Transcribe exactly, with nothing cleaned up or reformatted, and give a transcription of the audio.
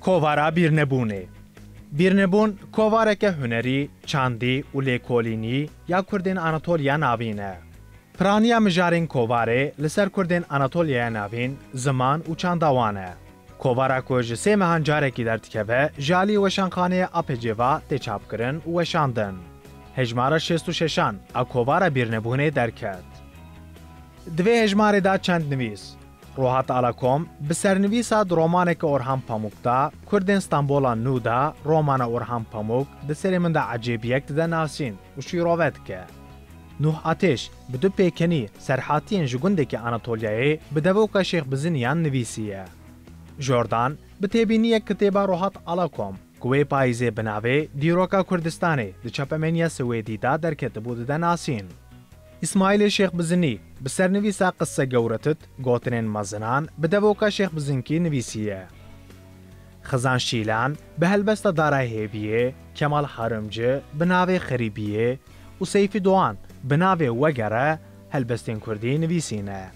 Kovara Bîrnebûnê. Bîrnebûn kovareke hunerî, çandî û lêkolînî ya Kurdên Anatoliya Navîn e. Piraniya mijarên kovarê li ser Kurdên Anatoliyaya Navîn, ziman û çanda wan e. Kovara ku ji sê mehan carekî derdikeve, ji alî weşanxaneyê A P C ve tê çapkirin û weşandin. Hejmara şêst û şeşan a kovara Bîrnebûnê derket. Di vê hejmarê de çend nivîs. Rohat Alakom bi sernivîsa di romaneke Orhan Pamuk de, Kurdên Stenbola Nû de, romana Orhan Pamuk di serê min de ecêbiyek dide nasîn û şîrove dike. Nuh Ateş bi du pêkenî serhatiyên ji gundekî Anatoliyayê bi devoka Şêx Biziniyan nivîsiye. Jordan bi têbîniyek kitêba Rohat Alakom ku wê payîzê bi navê Dîroka Kurdistanê di çapemeniya Swêdî de derketibû dide nasîn. Îsmaîlê Şêx Bizinî bi sernivîsa Qisse Gewretit, Gotinên Mezinan, bi devoka Şêx Bizinkî nivîsiye. Xizan Şîlan bi helbesta Dara Hêviyê, Kemal Harimci bi navê Xerîbiyê û Seyfî Doğan bi navê Wegere helbestên kurdî nivîsîne.